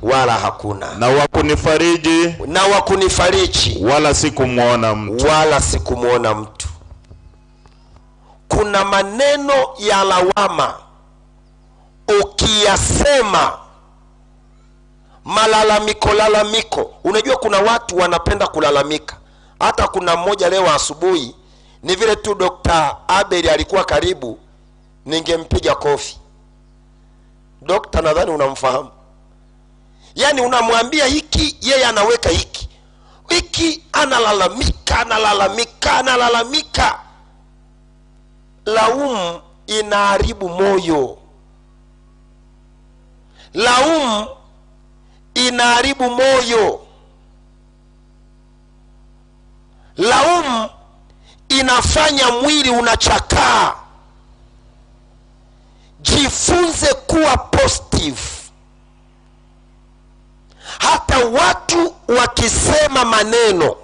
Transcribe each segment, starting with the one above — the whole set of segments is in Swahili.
Wala hakuna. Na wakunifariji, na wakunifariji, wala sikumuona mtu. Wala sikumuona mtu. Kuna maneno ya lawama ukiyasema, malalamiko lalamiko. Unajua kuna watu wanapenda kulalamika. Hata kuna mmoja leo asubuhi, ni vile tu Dr. Abel alikuwa karibu, ningempiga kofi. Dr. nadhani unamfahamu. Yaani unamwambia hiki, yeye anaweka hiki. Hiki analalamika, analalamika, analalamika. Laumu inaharibu moyo. Laumu inaharibu moyo. Laumu inafanya mwili unachakaa. Jifunze kuwa positive. Hata watu wakisema maneno,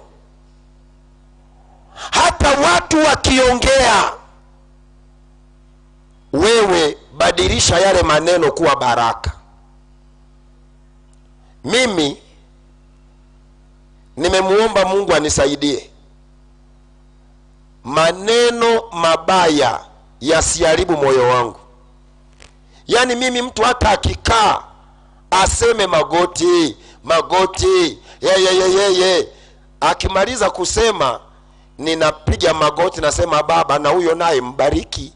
hata watu wakiongea, wewe badilisha yale maneno kuwa baraka. Mimi nimemuomba Mungu anisaidie maneno mabaya yasiharibu moyo wangu. Yaani mimi mtu hata akikaa aseme magoti, magoti, ye. Akimaliza kusema ninapiga magoti nasema Baba, na huyo naye mbariki.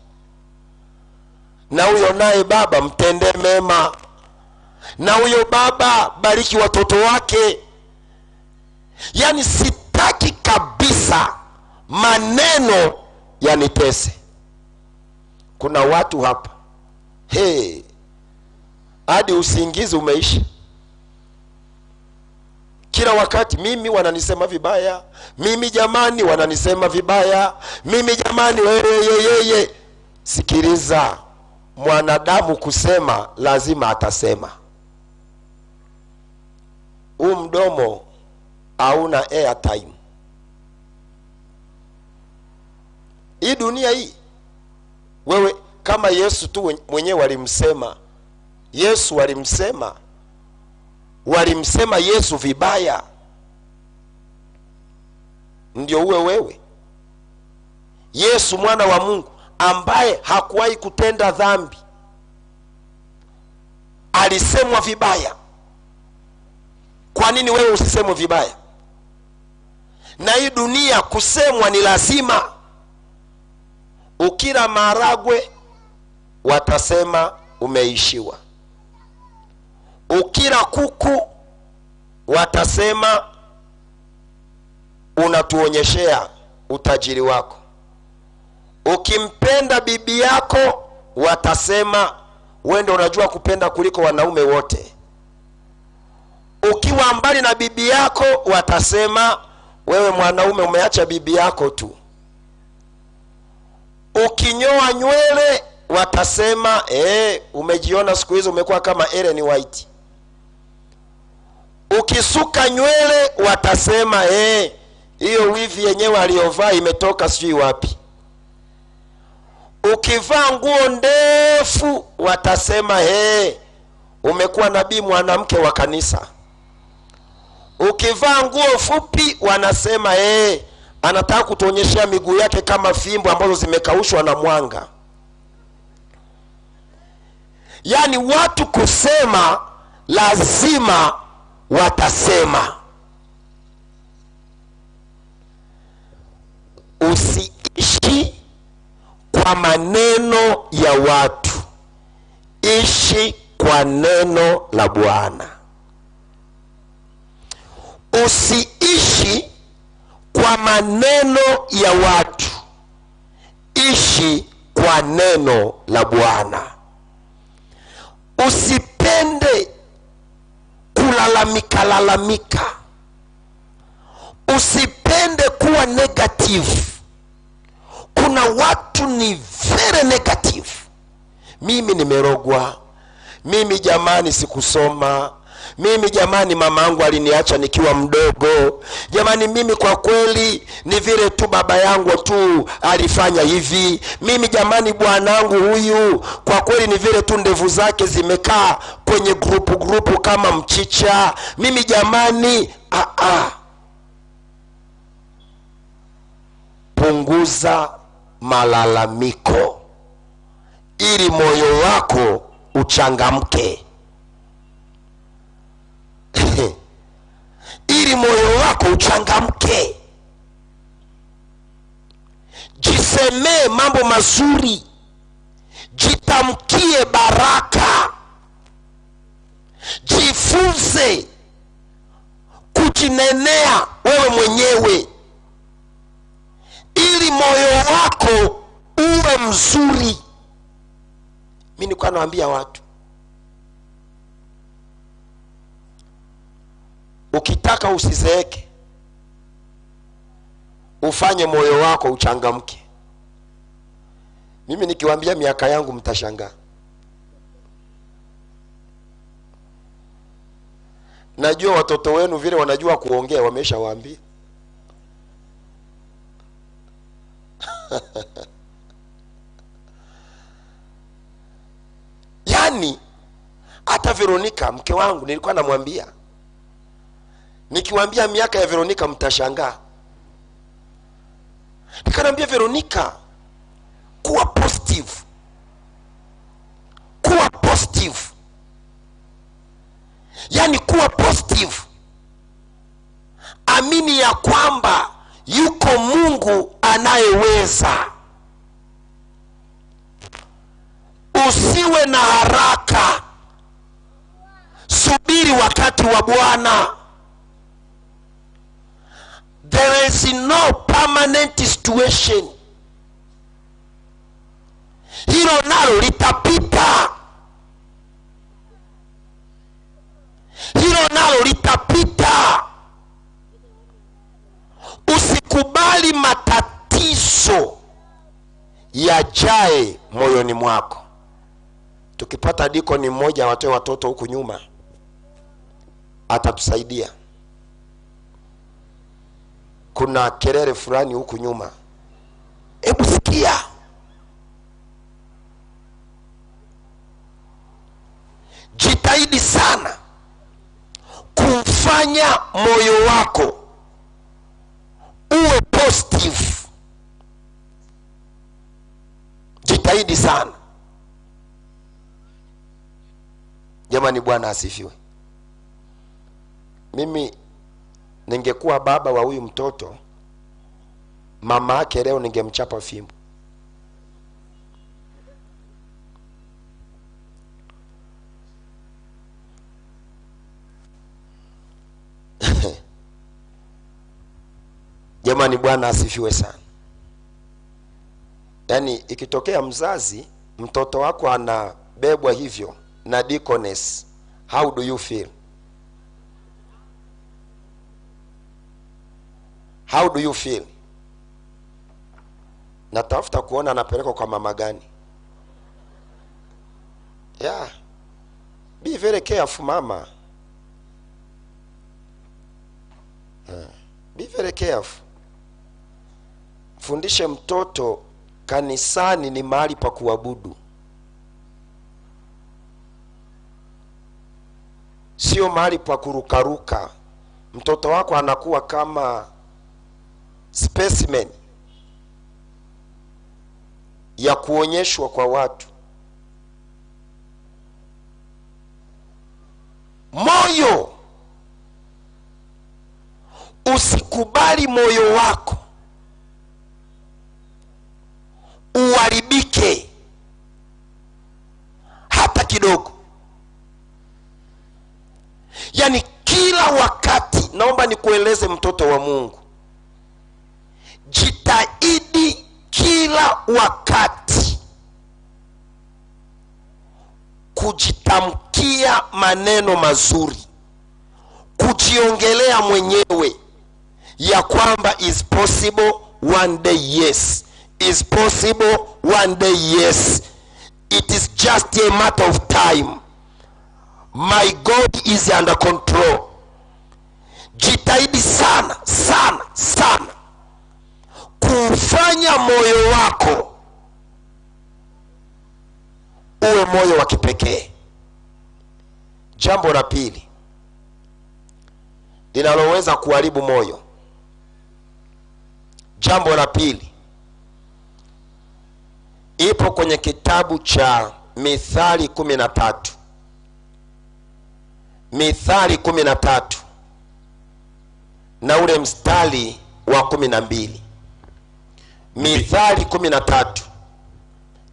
Na huyo naye Baba mtende mema. Na huyo Baba bariki watoto wake. Yaani sitaki kabisa maneno yanitese. Kuna watu hapa, hey, hadi usingizi umeisha. Kila wakati mimi wananisema vibaya, mimi jamani wananisema vibaya, mimi jamani yeye. Sikiliza, mwanadamu kusema lazima atasema. Huu mdomo hauna airtime. Hii dunia hii, wewe kama Yesu tu mwenyewe walimsema. Yesu walimsema. Walimsema Yesu vibaya. Ndio uwe wewe. Yesu mwana wa Mungu ambaye hakuwahi kutenda dhambi alisemwa vibaya. Kwa nini wewe usisemwe vibaya? Na hii dunia kusemwa ni lazima. Ukila maharagwe watasema umeishiwa. Ukila kuku watasema unatuonyeshea utajiri wako. Ukimpenda bibi yako watasema wewe ndio unajua kupenda kuliko wanaume wote. Ukiwa mbali na bibi yako watasema wewe mwanaume umeacha bibi yako tu. Ukinyoa nywele watasema umejiona siku hizo umekuwa kama Ellen White. Ukisuka nywele watasema hiyo wivi yenyewe aliyovaa imetoka sijui wapi. Ukivaa nguo ndefu watasema umekuwa nabii mwanamke wa kanisa. Ukivaa nguo fupi wanasema anataka kutuonyeshea miguu yake kama fimbo ambazo zimekaushwa na mwanga. Yaani watu kusema lazima watasema. Usiishi kwa maneno ya watu, ishi kwa neno la Bwana. Usiishi kwa maneno ya watu, ishi kwa neno la Bwana. Usipende kulalamika lalamika. Usipende kuwa negative. Kuna watu ni very negative. Mimi nimerogwa, mimi jamani sikusoma, Mimi jamani, mama yangu aliniacha nikiwa mdogo. Jamani, mimi kwa kweli ni vile tu baba yangu tu alifanya hivi. Mimi jamani, bwanangu huyu kwa kweli ni vile tu ndevu zake zimekaa kwenye grupu kama mchicha. Mimi jamani, Punguza malalamiko ili moyo wako uchangamke. Ili moyo wako uchangamke. Jisemee mambo mazuri, jitamkie baraka, jifunze kujinenea wewe mwenyewe ili moyo wako uwe mzuri. Mimi nilikuwa nawaambia watu, ukitaka usizeeke, ufanye moyo wako uchangamke. Mimi nikiwaambia miaka yangu mtashangaa. Najua watoto wenu vile wanajua kuongea, wameshawaambia. Yaani hata Veronica mke wangu nilikuwa namwambia, nikiwaambia miaka ya Veronica mtashangaa. Nikamwambia Veronica, kuwa positive. Kuwa positive. Yaani kuwa positive. Amini ya kwamba yuko Mungu anayeweza. Usiwe na haraka. Subiri wakati wa Bwana. There is no permanent situation. Hilo nalo litapita. Hilo nalo litapita. Usikubali matatizo yajae moyoni mwako. Tukipata dikoni mmoja watoe watoto huku nyuma, atatusaidia. Kuna kelele fulani huku nyuma, hebu sikia. Jitahidi sana kufanya moyo wako uwe positive. Jitahidi sana. Jamani, Bwana asifiwe. Mimi ningekuwa baba wa huyu mtoto, mama yake leo ningemchapa fimbo. Jamani, Bwana asifiwe sana. Yaani ikitokea mzazi mtoto wako anabebwa hivyo na deaconess, how do you feel? How do you feel? Natafuta kuona anapelekwa kwa mama gani. Yeah. Be very careful, mama. Be very careful. Fundishe mtoto kanisani ni mahali pa kuabudu, sio mahali pa kurukaruka. Mtoto wako anakuwa kama specimen ya kuonyeshwa kwa watu. Moyo, usikubali moyo wako uharibike hata kidogo. Yaani kila wakati, naomba nikueleze mtoto wa Mungu, jitahidi kila wakati kujitamkia maneno mazuri, kujiongelea mwenyewe ya kwamba is possible one day, yes. Is possible one day, yes. It is just a matter of time. My God is under control. Jitahidi sana sana sana kufanya moyo wako uwe moyo wa kipekee. Jambo la pili linaloweza kuharibu moyo, jambo la pili ipo kwenye kitabu cha Mithali 13. Mithali 13 na ule mstari wa 12. Mithali 13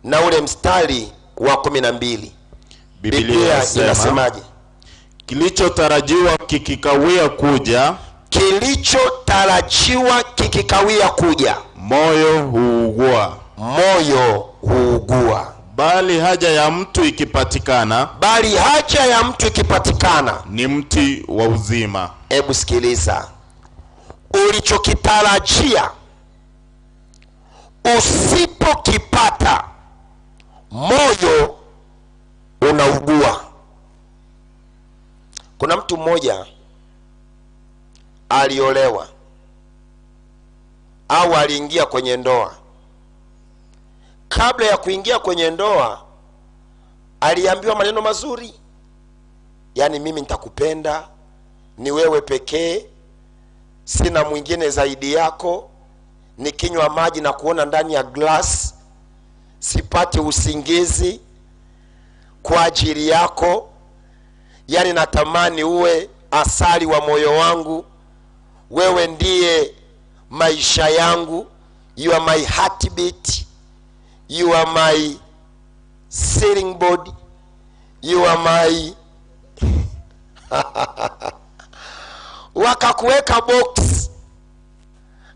na ule mstari wa 12. Biblia inasemaje? Kilichotarajiwa kikikawia kuja, kilichotarajiwa kikikawia kuja, moyo huugua. Moyo huugua. Bali haja ya mtu ikipatikana, bali haja ya mtu ikipatikana, ni mti wa uzima. Hebu sikiliza, ulichokitarajia usipokipata, moyo unaugua. Kuna mtu mmoja aliolewa au aliingia kwenye ndoa. Kabla ya kuingia kwenye ndoa aliambiwa maneno mazuri, yaani mimi nitakupenda, ni wewe pekee, sina mwingine zaidi yako, nikinywa maji na kuona ndani ya glass, sipati usingizi kwa ajili yako, yaani natamani uwe asali wa moyo wangu, wewe ndiye maisha yangu, you are my heartbeat, you are my ceiling board, you are my wakakuweka box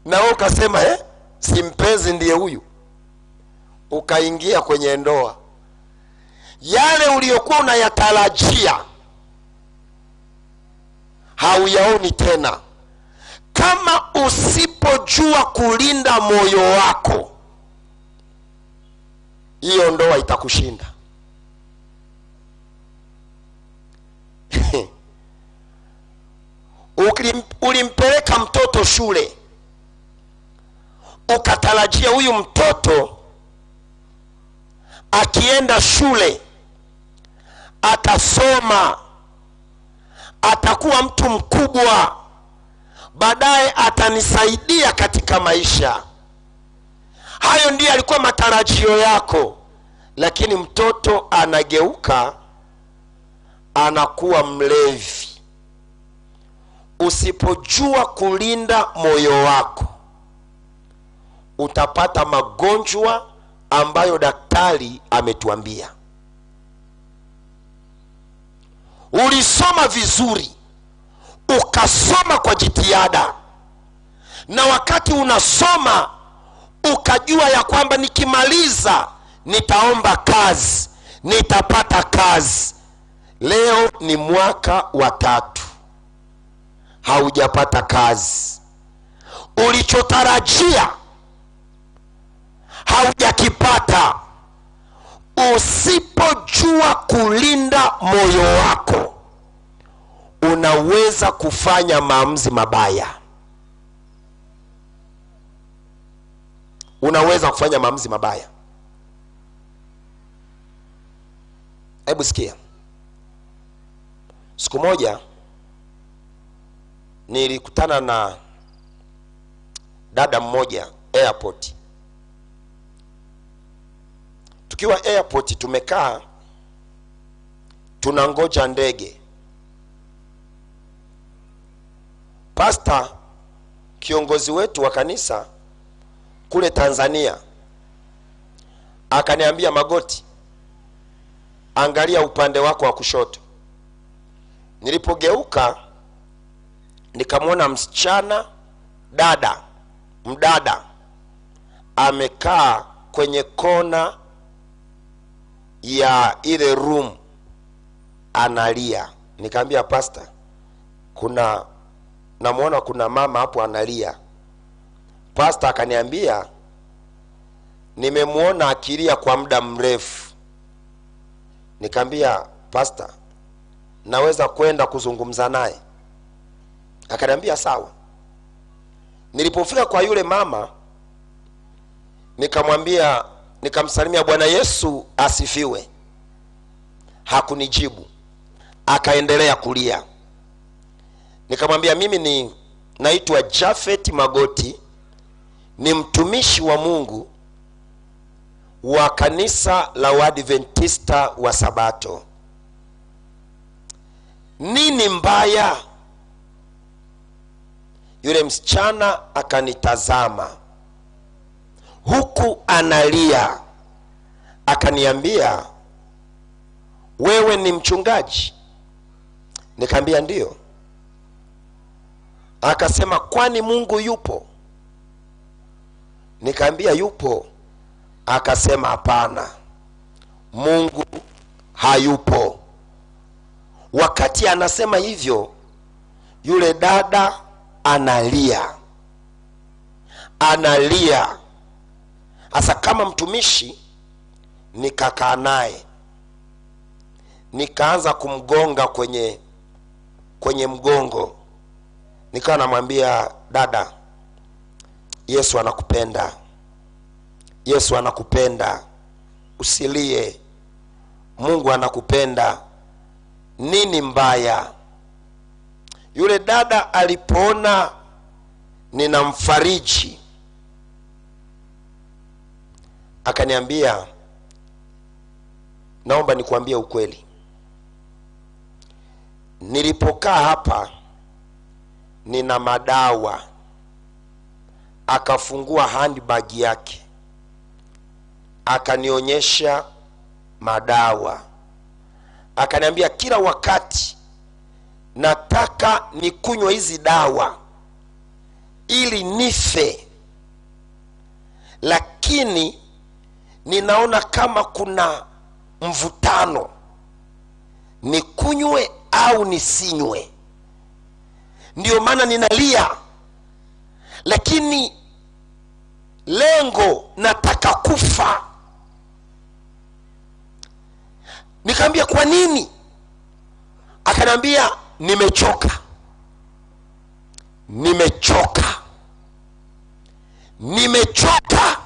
na wewe ukasema si mpenzi ndiye huyu. Ukaingia kwenye ndoa. Yale uliyokuwa unayatarajia hauyaoni tena. Kama usipojua kulinda moyo wako, hiyo ndoa itakushinda. Ulimpeleka mtoto shule, ukatarajia huyu mtoto akienda shule atasoma, atakuwa mtu mkubwa, baadaye atanisaidia katika maisha. Hayo ndiyo yalikuwa matarajio yako. Lakini mtoto anageuka, anakuwa mlevi. Usipojua kulinda moyo wako, utapata magonjwa ambayo daktari ametuambia. Ulisoma vizuri, ukasoma kwa jitihada, na wakati unasoma ukajua ya kwamba nikimaliza nitaomba kazi, nitapata kazi. Leo ni mwaka wa 3, haujapata kazi. Ulichotarajia haujakipata. Usipojua kulinda moyo wako, unaweza kufanya maamuzi mabaya. Unaweza kufanya maamuzi mabaya. Hebu sikia. Siku moja nilikutana na dada mmoja airport. Tukiwa airport tumekaa tunangoja ndege. Pastor, kiongozi wetu wa kanisa kule Tanzania, akaniambia, Magoti, angalia upande wako wa kushoto. Nilipogeuka nikamwona msichana dada, mdada, amekaa kwenye kona ya ile room analia. Nikamwambia pastor, kuna namuona kuna mama hapo analia. Pastor akaniambia, nimemuona akilia kwa muda mrefu. Nikamwambia pastor, Naweza kwenda kuzungumza naye? Akaniambia sawa. Nilipofika kwa yule mama, nikamwambia, nikamsalimia, Bwana Yesu asifiwe. Hakunijibu, akaendelea kulia. Nikamwambia, mimi ni naitwa Jafet Magoti, ni mtumishi wa Mungu wa kanisa la Waadventista wa Sabato. Nini mbaya? Yule msichana akanitazama huku analia, akaniambia, wewe ni mchungaji? Nikamwambia ndio. Akasema, kwani Mungu yupo? Nikamwambia yupo. Akasema hapana, Mungu hayupo. Wakati anasema hivyo, yule dada analia, analia. Asa kama mtumishi nikakaa naye, nikaanza kumgonga kwenye mgongo. Nikawa namwambia, dada, Yesu anakupenda, Yesu anakupenda, usilie, Mungu anakupenda, nini mbaya? Yule dada alipoona ninamfariji, akaniambia, naomba nikuambie ukweli. Nilipokaa hapa nina madawa. Akafungua handbag yake, akanionyesha madawa. Akaniambia, kila wakati nataka nikunywe hizi dawa ili nife, lakini ninaona kama kuna mvutano, nikunywe au nisinywe. Ndio maana ninalia, lakini lengo nataka kufa. Nikamwambia kwa nini? Akaniambia nimechoka, nimechoka, nimechoka.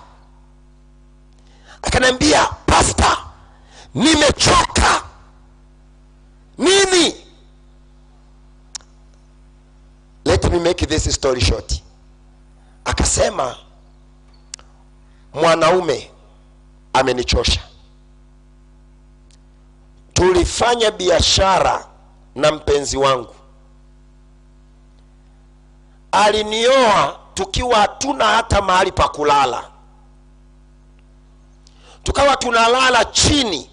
Akaniambia, pastor, nimechoka. Nini? Let me make this story short. Akasema, mwanaume amenichosha. Tulifanya biashara na mpenzi wangu, alinioa tukiwa hatuna hata mahali pa kulala, tukawa tunalala chini.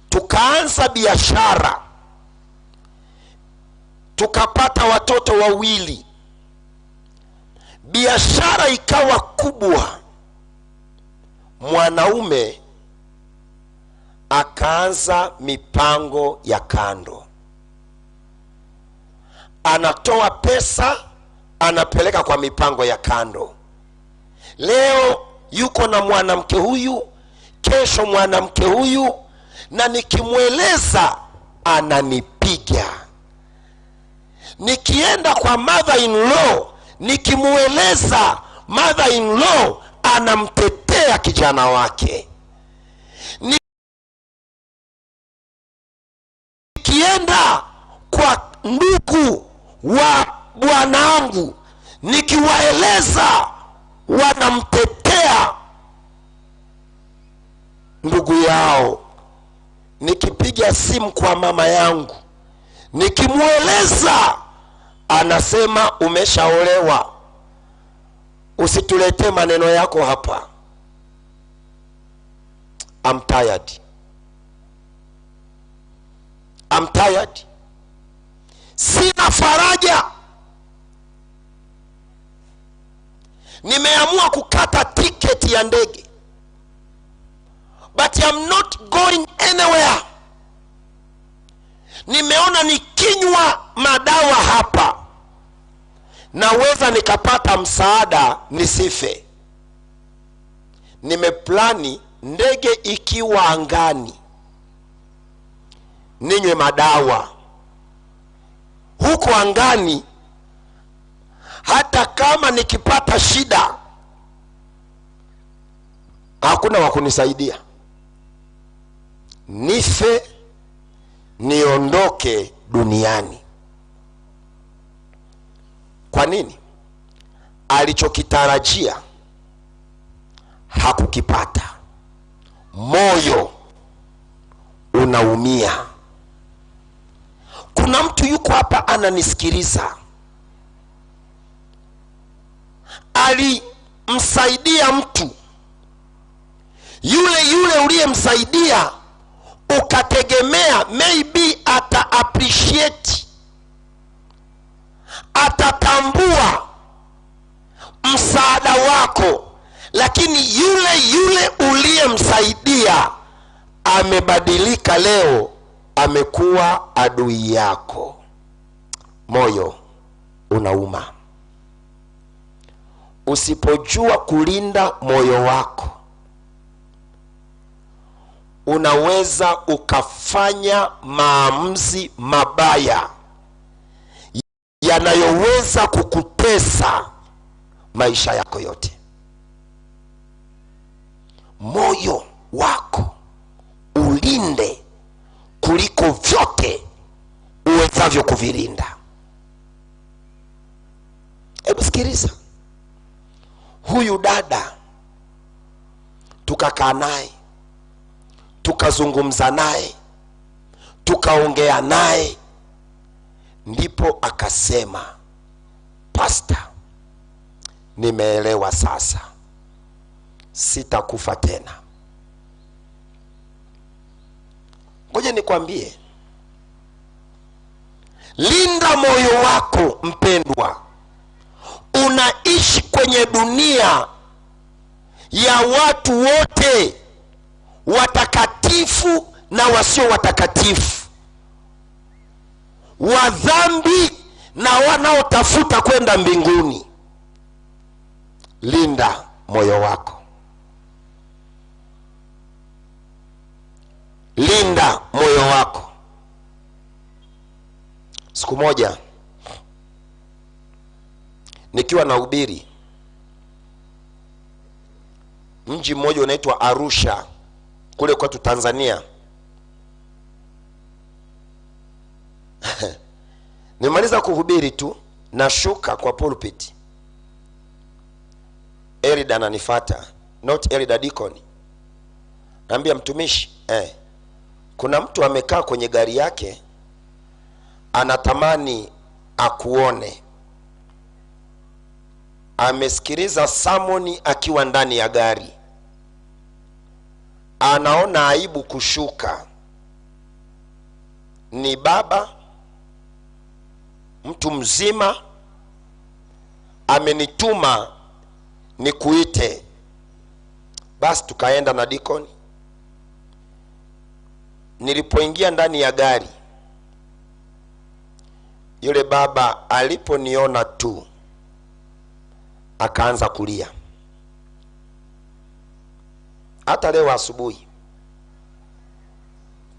Tukaanza biashara, tukapata watoto wawili, biashara ikawa kubwa. Mwanaume akaanza mipango ya kando, anatoa pesa anapeleka kwa mipango ya kando. Leo yuko na mwanamke huyu, kesho mwanamke huyu, na nikimweleza ananipiga. Nikienda kwa mother in law, nikimueleza mother in law anamtetea kijana wake. Nikienda kwa ndugu wa bwanangu, nikiwaeleza wanamtetea ndugu yao. Nikipiga simu kwa mama yangu, nikimueleza anasema umeshaolewa, usituletee maneno yako hapa. I'm tired. I'm tired. Sina faraja. Nimeamua kukata tiketi ya ndege, but I'm not going anywhere. Nimeona nikinywa madawa hapa naweza nikapata msaada nisife. Nimeplani ndege ikiwa angani ninywe madawa. Huko angani hata kama nikipata shida hakuna wa kunisaidia. Nife niondoke duniani. Kwa nini? Alichokitarajia hakukipata. Moyo unaumia. Kuna mtu yuko hapa ananisikiliza, alimsaidia mtu, yule yule uliyemsaidia ukategemea maybe ata appreciate, atatambua msaada wako, lakini yule yule uliyemsaidia amebadilika leo, amekuwa adui yako. Moyo unauma. Usipojua kulinda moyo wako, unaweza ukafanya maamuzi mabaya yanayoweza kukutesa maisha yako yote. Moyo wako ulinde kuliko vyote uwezavyo kuvilinda. Hebu sikiliza. Huyu dada tukakaa naye, tukazungumza naye, tukaongea naye, ndipo akasema, Pastor, nimeelewa sasa, sitakufa tena. Ngoja nikwambie, linda moyo wako mpendwa. Unaishi kwenye dunia ya watu wote, watakatifu na wasio watakatifu, wa dhambi na wanaotafuta kwenda mbinguni. Linda moyo wako. Linda moyo wako. Siku moja nikiwa nahubiri mji mmoja unaitwa Arusha kule kwetu Tanzania, nimaliza kuhubiri tu, nashuka kwa pulpit, Elida ananifuata, not Elida Deacon. Naambia mtumishi, kuna mtu amekaa kwenye gari yake anatamani akuone. Amesikiliza samoni akiwa ndani ya gari, anaona aibu kushuka. Ni baba mtu mzima, amenituma nikuite. Basi tukaenda na deacon. Nilipoingia ndani ya gari, yule baba aliponiona tu akaanza kulia. Hata leo asubuhi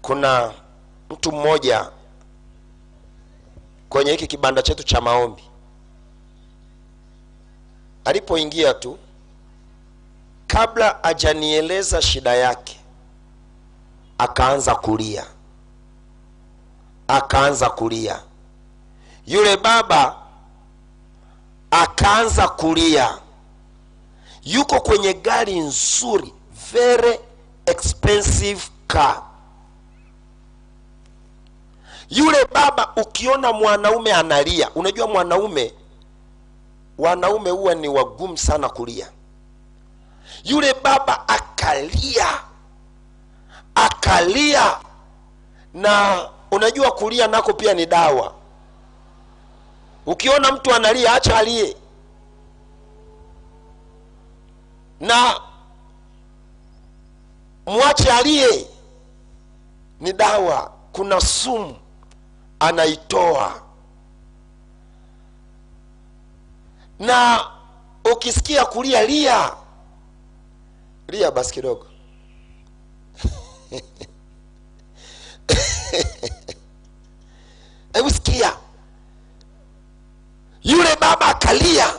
kuna mtu mmoja kwenye hiki kibanda chetu cha maombi, alipoingia tu, kabla hajanieleza shida yake, akaanza kulia. Akaanza kulia. Yule baba akaanza kulia. Yuko kwenye gari nzuri, very expensive car. Yule baba, ukiona mwanaume analia, unajua wanaume huwa ni wagumu sana kulia. Yule baba akalia, akalia. Na unajua kulia nako pia ni dawa. Ukiona mtu analia, acha alie. Na mwache alie, ni dawa. Kuna sumu anaitoa. Na ukisikia kulia, lia. Lia basi kidogo. Hebu sikia, yule baba akalia.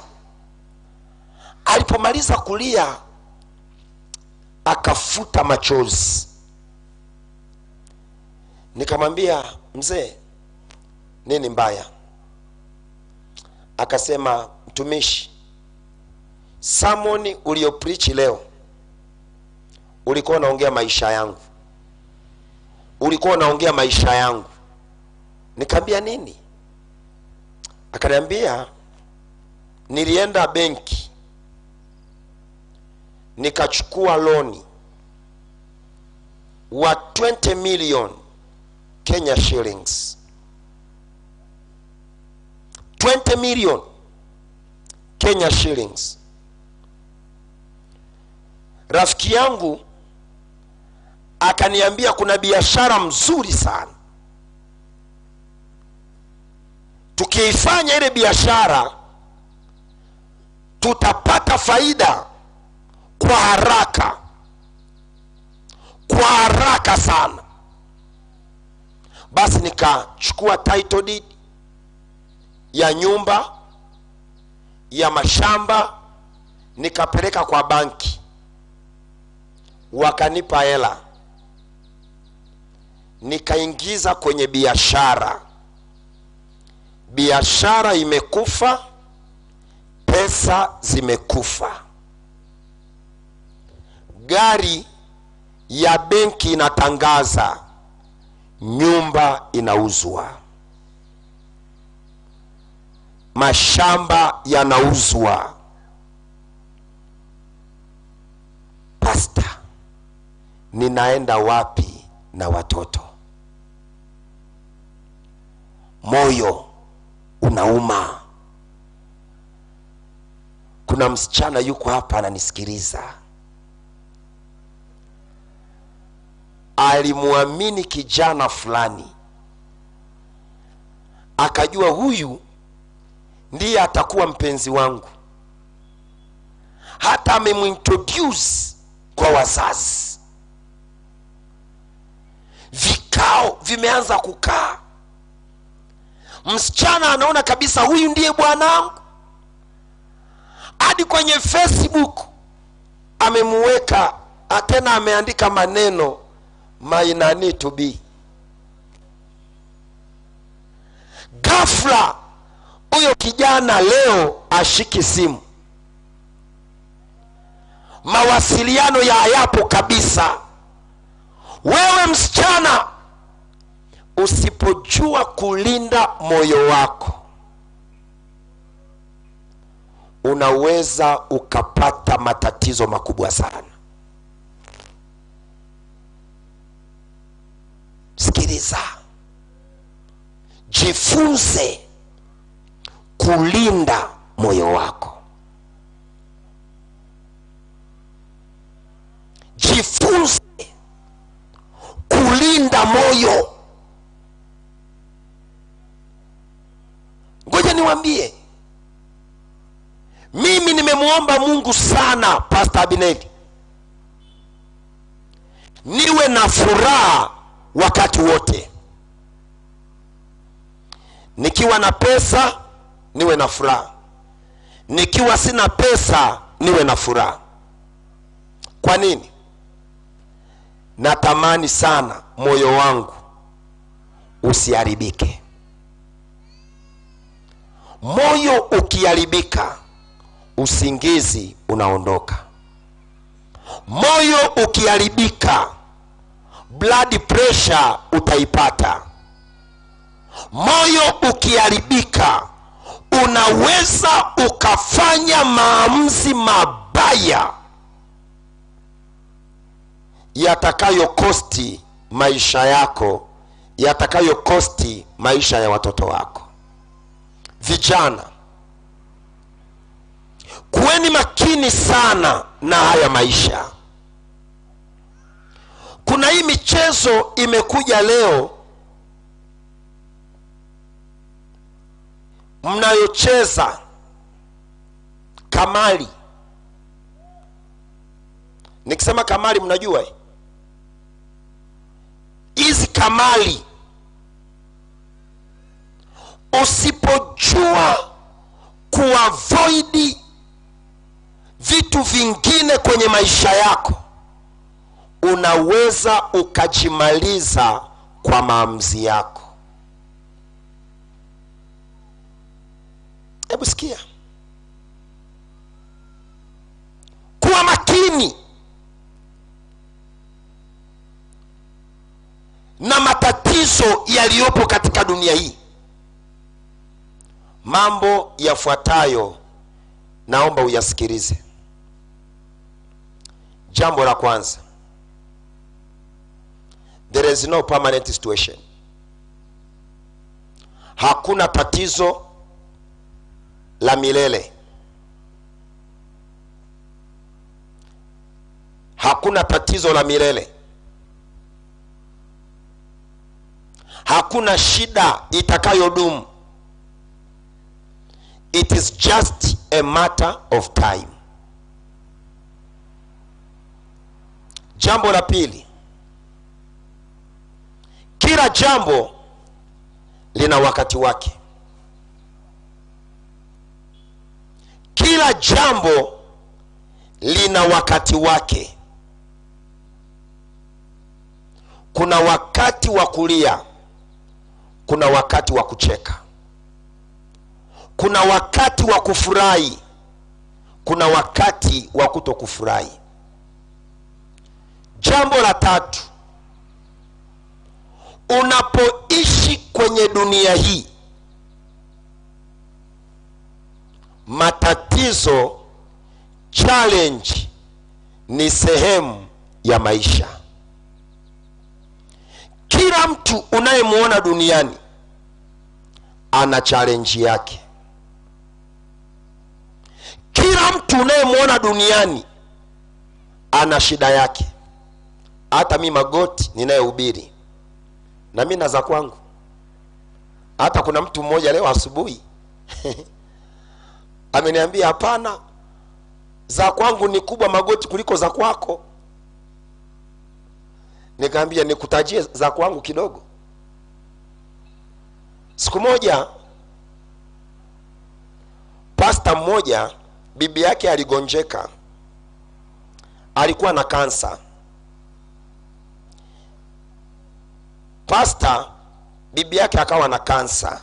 Alipomaliza kulia akafuta machozi. Nikamwambia, mzee, nini mbaya? Akasema, mtumishi, sermon uliopreach leo ulikuwa unaongea maisha yangu, ulikuwa unaongea maisha yangu. Nikamwambia nini? Akaniambia, nilienda benki nikachukua loni wa 20 million Kenya shillings. 20 million Kenya shillings. Rafiki yangu akaniambia kuna biashara mzuri sana, tukiifanya ile biashara tutapata faida kwa haraka, kwa haraka sana. Basi nikachukua title deed ya nyumba, ya mashamba, nikapeleka kwa banki, wakanipa hela, nikaingiza kwenye biashara. Biashara imekufa, pesa zimekufa. Gari ya benki inatangaza nyumba inauzwa, mashamba yanauzwa. Pastor, ninaenda wapi na watoto? Moyo unauma. Kuna msichana yuko hapa ananisikiliza, alimuamini kijana fulani, akajua huyu ndiye atakuwa mpenzi wangu, hata amemintroduce kwa wazazi. Vikao vimeanza kukaa, msichana anaona kabisa huyu ndiye bwanangu, hadi kwenye Facebook amemuweka, tena ameandika maneno my nani to be. Ghafla huyo kijana leo ashiki simu, mawasiliano ya hayapo kabisa. Wewe msichana, usipojua kulinda moyo wako, unaweza ukapata matatizo makubwa sana. Sikiliza, jifunze kulinda moyo wako, jifunze kulinda moyo. Ngoja niwaambie, mimi nimemuomba Mungu sana, Pastor Abineri, niwe na furaha wakati wote. Nikiwa na pesa niwe na furaha, nikiwa sina pesa niwe na furaha. Kwa nini? Natamani sana moyo wangu usiharibike. Moyo ukiharibika, usingizi unaondoka. Moyo ukiharibika, blood pressure utaipata. Moyo ukiharibika, unaweza ukafanya maamuzi mabaya yatakayokosti maisha yako, yatakayokosti maisha ya watoto wako. Vijana, kuweni makini sana na haya maisha. Kuna hii michezo imekuja leo mnayocheza kamari. Nikisema kamari mnajua hizi kamari Usipojua kuavoid vitu vingine kwenye maisha yako, unaweza ukajimaliza kwa maamuzi yako. Hebu sikia. Kuwa makini na matatizo yaliyopo katika dunia hii. Mambo yafuatayo naomba uyasikilize. Jambo la kwanza, there is no permanent situation. Hakuna tatizo la milele. Hakuna tatizo la milele. Hakuna shida itakayodumu. It is just a matter of time. Jambo la pili, kila jambo lina wakati wake. Kila jambo lina wakati wake. Kuna wakati wa kulia, kuna wakati wa kucheka, kuna wakati wa kufurahi, kuna wakati wa kutokufurahi. Jambo la tatu, unapoishi kwenye dunia hii, matatizo, challenge ni sehemu ya maisha. Kila mtu unayemuona duniani ana challenge yake. Kila mtu unayemuona duniani ana shida yake. Hata mimi Magoti ninayehubiri, na mimi na za kwangu. Hata kuna mtu mmoja leo asubuhi ameniambia, hapana, za kwangu ni kubwa Magoti kuliko za kwako. Nikamwambia nikutajie za kwangu kidogo. Siku moja pastor mmoja bibi yake aligonjeka, alikuwa na kansa. Pastor bibi yake akawa na kansa,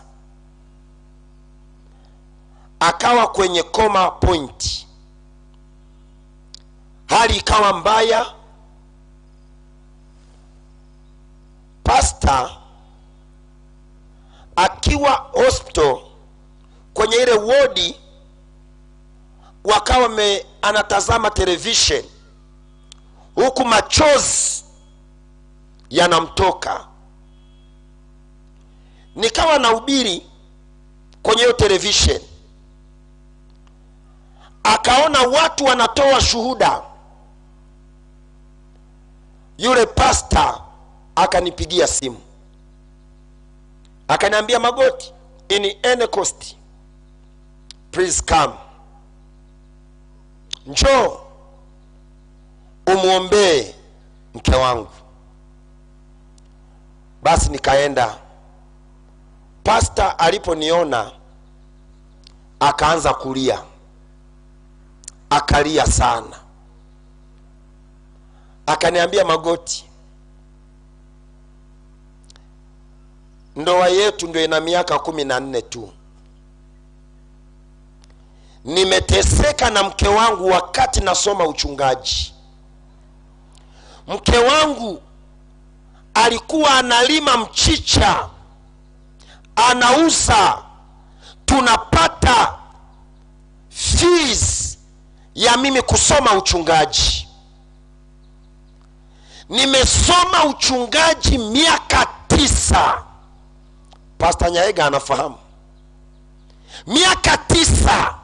akawa kwenye coma point, hali ikawa mbaya. Pastor akiwa hospital kwenye ile wodi, wakawa anatazama television huku machozi yanamtoka. Nikawa nahubiri kwenye hiyo television, akaona watu wanatoa shuhuda. Yule pastor akanipigia simu, akaniambia, Magoti, in any cost please come, njoo umuombee mke wangu. Basi nikaenda. Pastor aliponiona akaanza kulia, akalia sana. Akaniambia, Magoti, ndoa yetu ndio ina miaka 14 tu. Nimeteseka na mke wangu wakati nasoma uchungaji. Mke wangu alikuwa analima mchicha, anauza, tunapata fees ya mimi kusoma uchungaji. Nimesoma uchungaji miaka 9. Pastor Nyaega anafahamu. Miaka 9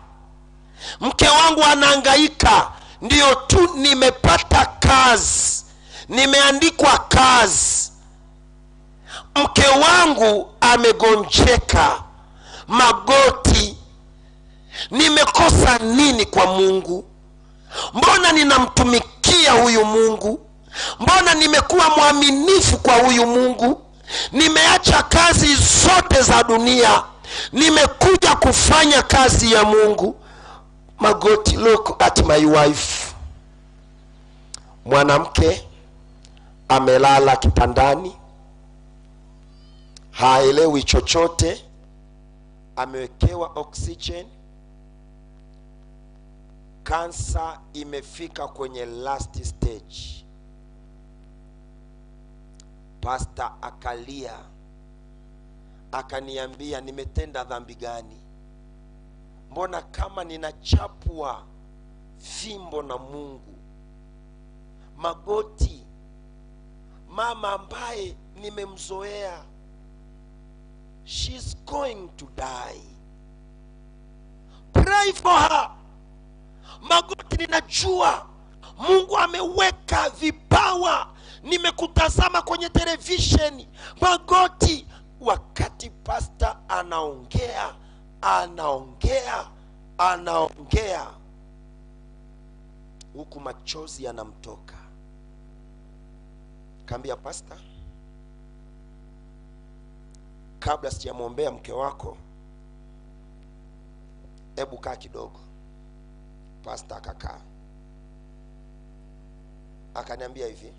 mke wangu anahangaika, ndio tu nimepata kazi, nimeandikwa kazi. Mke wangu amegonjeka magoti. Nimekosa nini kwa Mungu? Mbona ninamtumikia huyu Mungu? Mbona nimekuwa mwaminifu kwa huyu Mungu? Nimeacha kazi zote za dunia, Nimekuja kufanya kazi ya Mungu. Magoti, look at my wife. Mwanamke amelala kitandani, haelewi chochote, amewekewa oxygen, kansa imefika kwenye last stage. Pastor akalia, akaniambia nimetenda dhambi gani? Mbona kama ninachapwa fimbo na Mungu? Magoti, mama ambaye nimemzoea, she's going to die. Pray for her. Magoti, ninajua Mungu ameweka vipawa, nimekutazama kwenye televisheni. Magoti, wakati pastor anaongea, anaongea, anaongea, huku machozi yanamtoka. Kaambia pastor, kabla sijamuombea mke wako, hebu kaa kidogo. Pastor akakaa. Akaniambia hivi,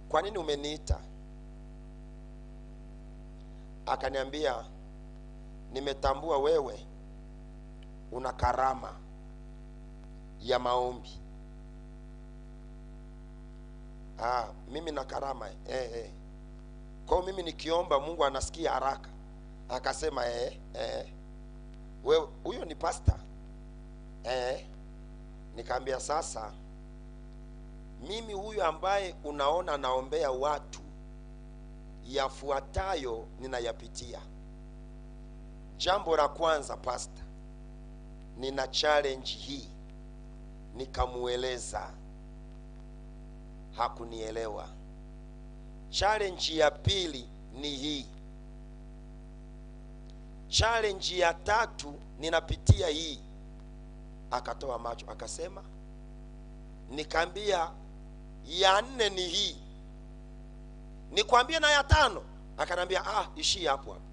kwa nini umeniita? Akaniambia, nimetambua wewe una karama ya maombi. Mimi na karama Kwa mimi nikiomba Mungu anasikia haraka. Akasema wewe huyo ni pastor. Nikaambia sasa, mimi huyu ambaye unaona naombea watu, yafuatayo ninayapitia. Jambo la kwanza pastor, nina challenge hii. Nikamueleza, hakunielewa. Challenge ya pili ni hii. Challenge ya tatu ninapitia hii. Akatoa macho akasema. Nikaambia ya nne ni hii. Nikwambie na ya tano? Akanambia ishia hapo hapo.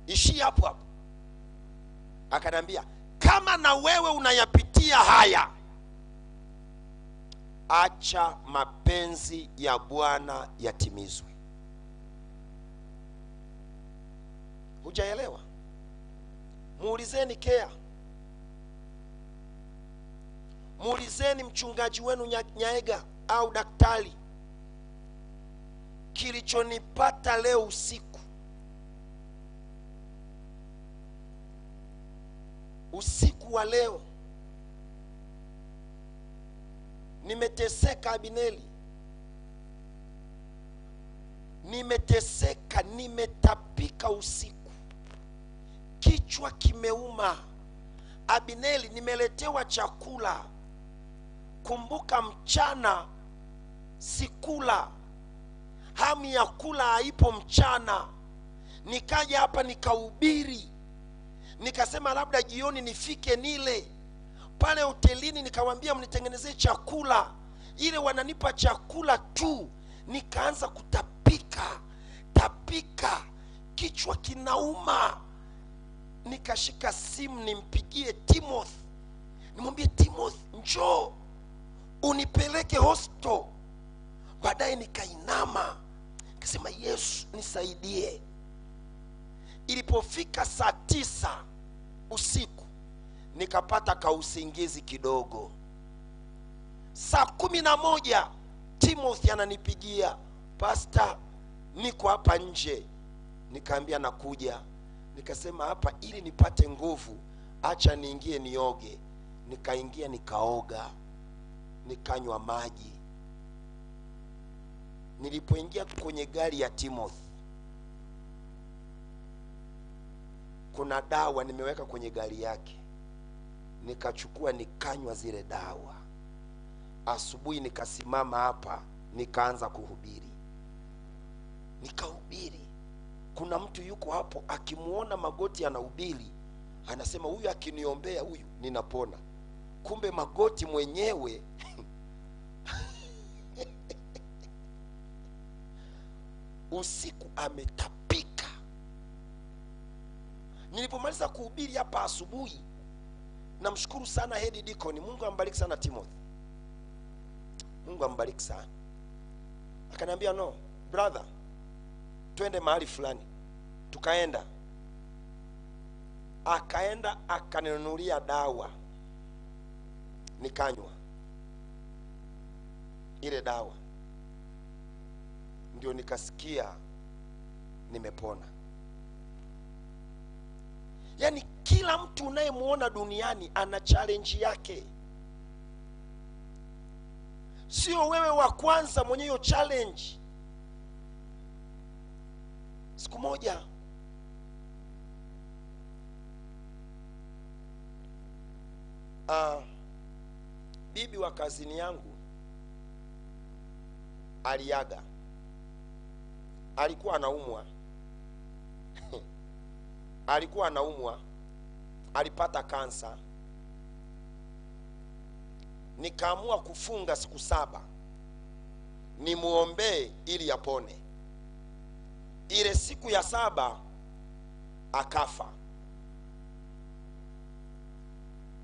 Ishia hapo hapo. Akanambia kama na wewe unayapitia haya, acha mapenzi ya Bwana yatimizwe. Hujaelewa? Muulizeni Kea, muulizeni mchungaji wenu Nyaega au daktari, kilichonipata leo usiku, usiku wa leo nimeteseka. Abineli, nimeteseka, nimetapika usiku, kichwa kimeuma. Abineli, nimeletewa chakula, kumbuka mchana sikula, hamu ya kula haipo mchana. Nikaja hapa nikahubiri, nikasema labda jioni nifike nile. Pale hotelini nikamwambia mnitengenezee chakula, ile wananipa chakula tu, nikaanza kutapika tapika, kichwa kinauma. Nikashika simu nimpigie Timothy, nimwambie Timothy njoo unipeleke hospital. Baadaye nikainama nikasema Yesu nisaidie. Ilipofika saa 9 usiku nikapata kausingizi kidogo. Saa 11 Timothy ananipigia, pastor niko hapa nje. Nikaambia nakuja. Nikasema hapa ili nipate nguvu acha niingie nioge. Nikaingia nikaoga, nikanywa maji. Nilipoingia kwenye gari ya Timothy, kuna dawa nimeweka kwenye gari yake, nikachukua nikanywa zile dawa. Asubuhi nikasimama hapa nikaanza kuhubiri. Nikahubiri. Kuna mtu yuko hapo akimuona Magoti anahubiri anasema huyu akiniombea huyu ninapona. Kumbe Magoti mwenyewe Usiku ametapika. Nilipomaliza kuhubiri hapa asubuhi, namshukuru sana Head Deacon, Mungu ambariki sana Timothy. Mungu ambariki sana. Akaniambia, no brother, twende mahali fulani. Tukaenda. Akaenda akaninunulia dawa, nikanywa ile dawa, ndio nikasikia nimepona. Yaani kila mtu unayemuona duniani ana challenge yake. Sio wewe wa kwanza mwenye hiyo challenge. Siku moja bibi wa kazini yangu aliaga. Alikuwa anaumwa. Alikuwa anaumwa, alipata kansa. Nikaamua kufunga siku 7 nimuombee ili apone. Ile siku ya 7 akafa.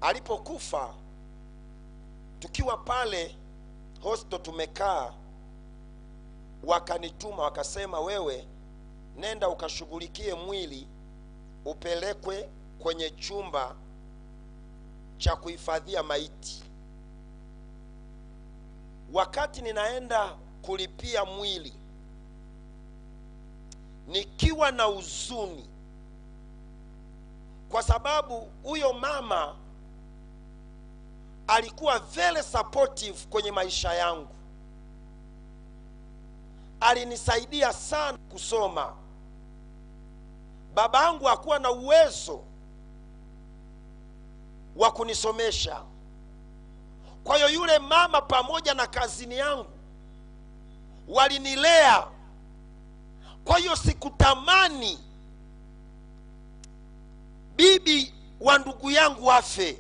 Alipokufa, tukiwa pale hospital tumekaa, wakanituma wakasema, wewe nenda ukashughulikie mwili upelekwe kwenye chumba cha kuhifadhia maiti. Wakati ninaenda kulipia mwili, nikiwa na huzuni, kwa sababu huyo mama alikuwa very supportive kwenye maisha yangu. Alinisaidia sana kusoma. Babangu hakuwa na uwezo wa kunisomesha. Kwa hiyo yule mama pamoja na kazini yangu walinilea. Kwa hiyo sikutamani bibi wa ndugu yangu afe.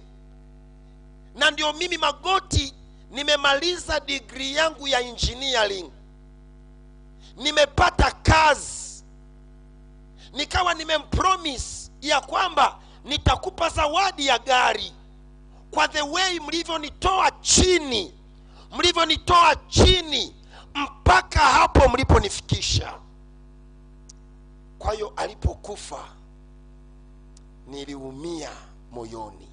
Na ndio mimi Magoti nimemaliza degree yangu ya engineering, nimepata kazi, nikawa nimempromise ya kwamba nitakupa zawadi ya gari kwa the way mlivyonitoa chini, mlivyonitoa chini mpaka hapo mliponifikisha. Kwa hiyo alipokufa niliumia moyoni.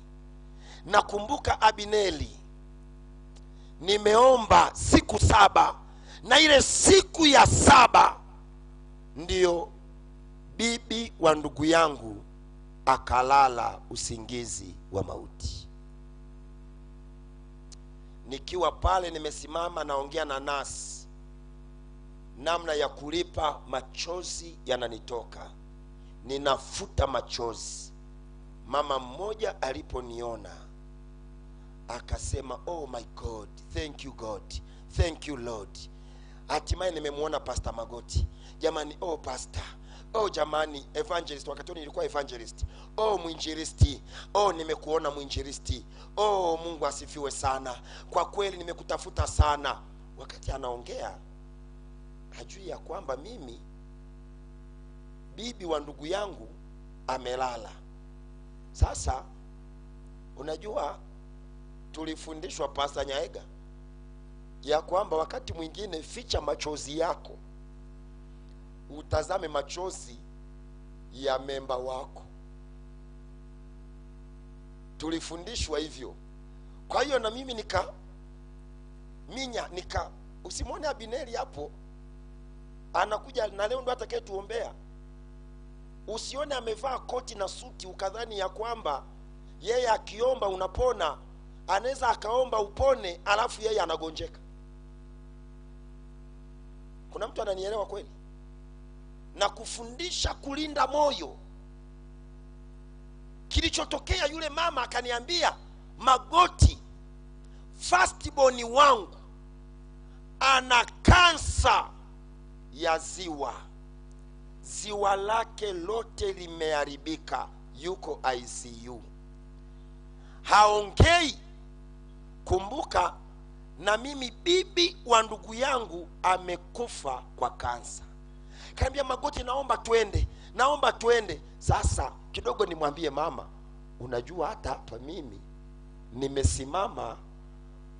Nakumbuka Abineli, nimeomba siku 7, na ile siku ya 7 ndiyo bibi wa ndugu yangu akalala usingizi wa mauti. Nikiwa pale nimesimama naongea na nasi namna ya kulipa, machozi yananitoka, ninafuta machozi. Mama mmoja aliponiona akasema, oh my God, thank you God, thank you Lord. Hatimaye nimemuona Pastor Magoti. Jamani, oh pastor, oh jamani, evangelist. Wakati nilikuwa evangelist. Oh mwinjilisti, oh nimekuona mwinjilisti, oh Mungu asifiwe sana, kwa kweli nimekutafuta sana. Wakati anaongea hajui ya kwamba mimi bibi wa ndugu yangu amelala. Sasa unajua tulifundishwa Pastor Nyaega ya kwamba wakati mwingine ficha machozi yako, utazame machozi ya memba wako. Tulifundishwa hivyo. Kwa hiyo na mimi nika minya, nika usimwone Abineri hapo anakuja na leo ndo atakayetuombea. Usione amevaa koti na suti ukadhani ya kwamba yeye akiomba unapona. Anaweza akaomba upone alafu yeye anagonjeka. Kuna mtu ananielewa kweli? Na kufundisha kulinda moyo. Kilichotokea, yule mama akaniambia, Magoti, firstborn wangu ana kansa ya ziwa, ziwa lake lote limeharibika, yuko ICU, haongei. Kumbuka na mimi bibi wa ndugu yangu amekufa kwa kansa. Kaambia magoti, naomba twende, naomba twende. Sasa kidogo nimwambie mama, unajua hata hapa mimi nimesimama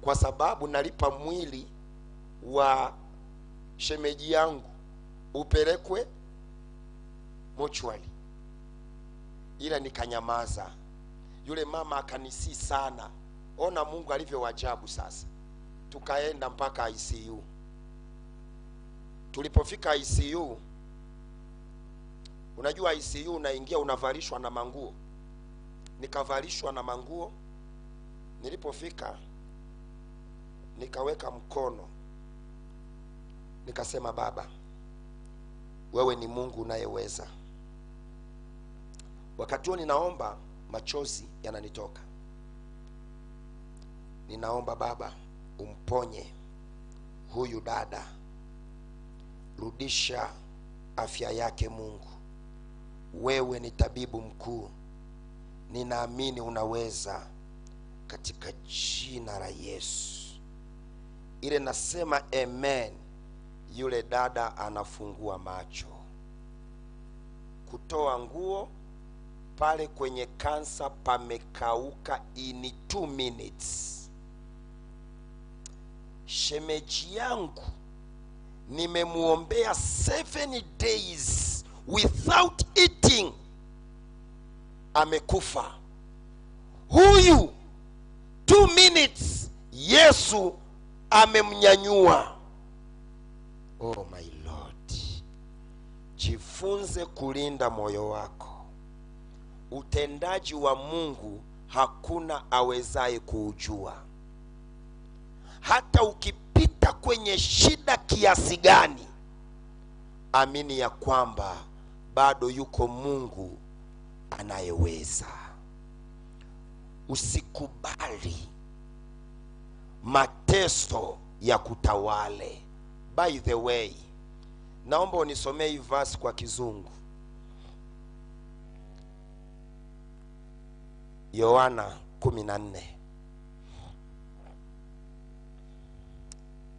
kwa sababu nalipa mwili wa shemeji yangu upelekwe mochwali. Ila nikanyamaza. Yule mama akanisi sana. Ona Mungu alivyo wajabu. Sasa tukaenda mpaka ICU. Tulipofika ICU, unajua ICU unaingia unavalishwa na manguo. Nikavalishwa na manguo. Nilipofika nikaweka mkono, nikasema, Baba, wewe ni Mungu unayeweza. Wakati huo ninaomba, machozi yananitoka. Ninaomba Baba, umponye huyu dada, rudisha afya yake Mungu. Wewe ni tabibu mkuu, ninaamini unaweza, katika jina la Yesu. Ile nasema amen, yule dada anafungua macho, kutoa nguo pale kwenye kansa pamekauka in 2 minutes. Shemeji yangu nimemuombea 7 days without eating, amekufa. Huyu 2 minutes Yesu amemnyanyua. Oh my Lord, jifunze kulinda moyo wako. Utendaji wa Mungu hakuna awezaye kuujua. Hata ukipita kwenye shida kiasi gani, amini ya kwamba bado yuko Mungu anayeweza. Usikubali mateso ya kutawale. By the way, naomba unisomee hii verse kwa Kizungu. Yohana 14.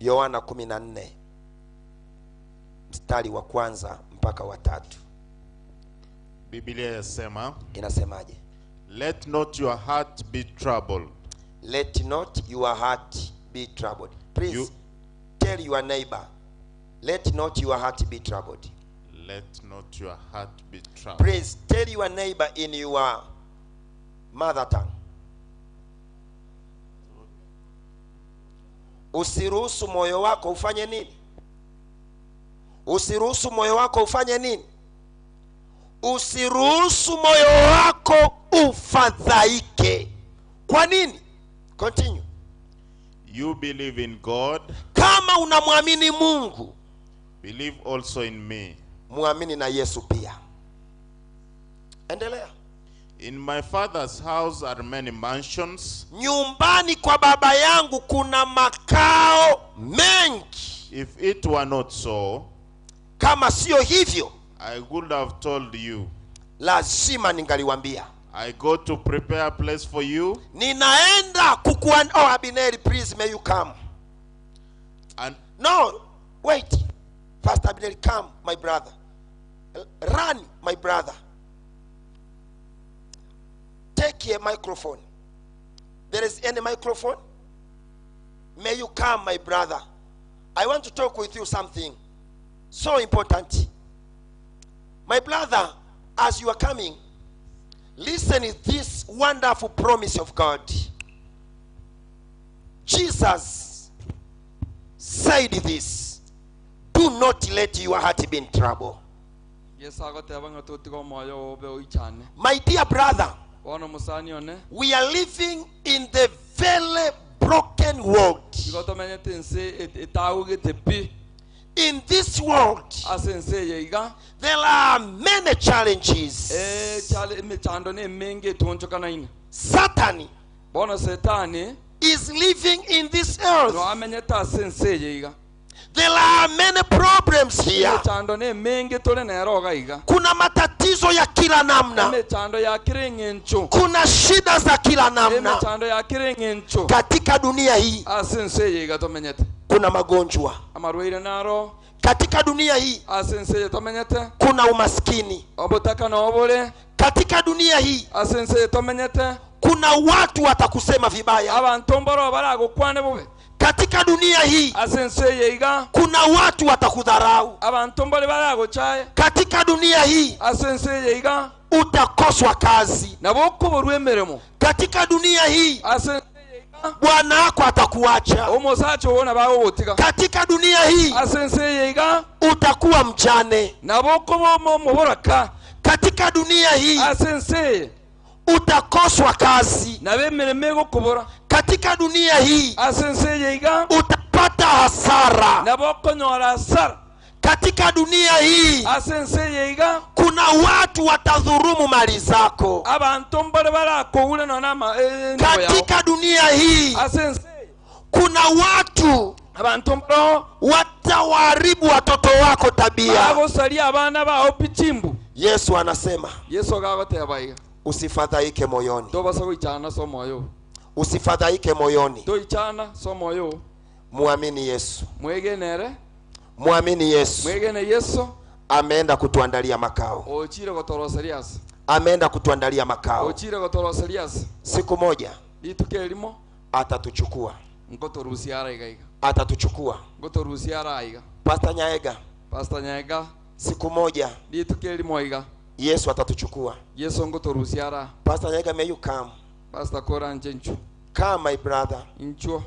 Yohana 14 mstari wa 1 mpaka wa 3. Biblia yasema, Inasemaje? Let not your heart be troubled. Let not your heart be troubled. Please tell your neighbor, let not your heart be troubled. Let not your heart be troubled. Please tell your neighbor in your mother tongue. Usiruhusu moyo wako ufanye nini? Usiruhusu moyo wako ufanye nini? Usiruhusu moyo wako ufadhaike. Kwa nini? Continue. You believe in God, Kama unamwamini Mungu, believe also in me. muamini na Yesu pia. Endelea. In my Father's house are many mansions. Nyumbani kwa Baba yangu kuna makao mengi. If it were not so, Kama sio hivyo, I would have told you. lazima ningaliwaambia. I go to prepare a place for you. Ninaenda kukuan. Oh, Abineri, please may you come. And no, wait. Pastor Abineri, come, my brother. Run, my brother. Take a microphone. There is any microphone? May you come, my brother. I want to talk with you something so important. My brother, as you are coming, listen to this wonderful promise of God. Jesus said this: do not let your heart be in trouble. My dear brother, we are living in the very broken world. In this world, there are many challenges. Satan is living in this earth. There are many problems here. Kuna matatizo ya kila namna. Kuna shida za kila namna. Katika dunia hii kuna magonjwa. Katika dunia hii Ase ense tomenyete kuna umaskini. Obotaka na obore. Katika dunia hii Ase ense tomenyete kuna watu watakusema vibaya. Abanto mbaro baragokwane bobe. Katika dunia hii Ase ense yeiga kuna watu watakudharau. Abanto mbare baragochaye. Katika dunia hii Ase ense yeiga utakoswa kazi. Nabo okoborwa emeremo. Katika dunia hii Ase ense yeiga bwana wako atakuacha. Omosacha ona bagogotiga. Katika dunia hii Ase ense yeiga utakuwa mjane. Nabo okoba omoboraka. Katika dunia hii Ase ense utakoswa kazi. Nabo emeremo egokobora. Katika dunia hii Ase ense yeiga utapata hasara. Nabo okonyora hasara. Katika dunia hii Ase ense yeiga kuna watu watadhurumu mali zako. Abanto mbare barakoura nonama Katika dunia hii Ase ense kuna watu abantu mbaro watawaharibu watoto wako tabia. Bagosaria abana bao pichimbu. Yesu anasema, Yesu agagoteba iga, usifadhaike moyoni. Tobasa goichana somoyo. Usifadhaike moyoni. Toichana somoyo. Muamini Yesu. Mwegenere. Muamini Yesu. Mwegene Yesu. Ameenda kutuandalia makao. Ochire gotoroserias. Ameenda kutuandalia makao. Ochire gotoroserias. Siku moja Rituko erimo atatuchukua. Ngotorusiara iga iga. Atatuchukua. Ngotorusiara iga. Pastor Nyaega. Pastor Nyaega. Siku moja Rituko erimo iga. Yesu atatuchukua. Yesu ngotorusiara. Pastor Nyaega, may you come. Pastor Kora njenchu. Come my brother. Incho.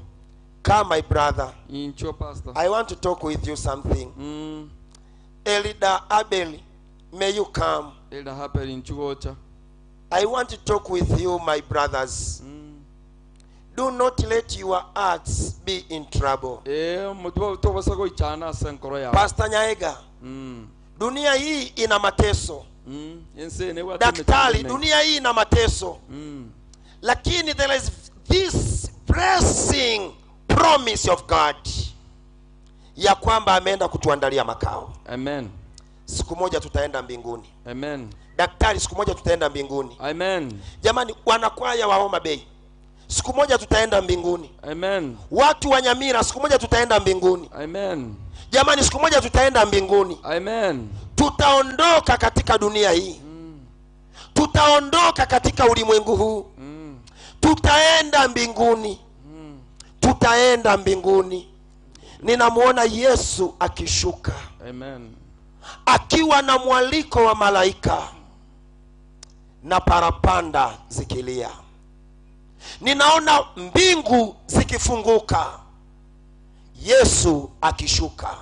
Come my brother. Incho pastor. I want to talk with you something. Elder Abel, may you come. Elder Abel inchugocha. I want to talk with you, my brothers. Do not let your hearts be in trouble. Pastor Nyaega, dunia hii ina mateso. Daktari, dunia hii ina mateso. Lakini there is this pressing promise of God ya kwamba ameenda kutuandalia makao. Amen. Siku moja tutaenda mbinguni. Amen. Daktari, siku moja tutaenda mbinguni. Amen. Jamani, wanakwaya wa Homa Bay, siku moja tutaenda mbinguni. Amen. Watu wa Nyamira, siku moja tutaenda mbinguni. Amen. Jamani, siku moja tutaenda mbinguni. Amen. Tutaondoka katika dunia hii. Tutaondoka katika ulimwengu huu. Tutaenda mbinguni. Tutaenda mbinguni. Ninamuona Yesu akishuka. Amen. Akiwa na mwaliko wa malaika na parapanda zikilia. Ninaona mbingu zikifunguka. Yesu akishuka.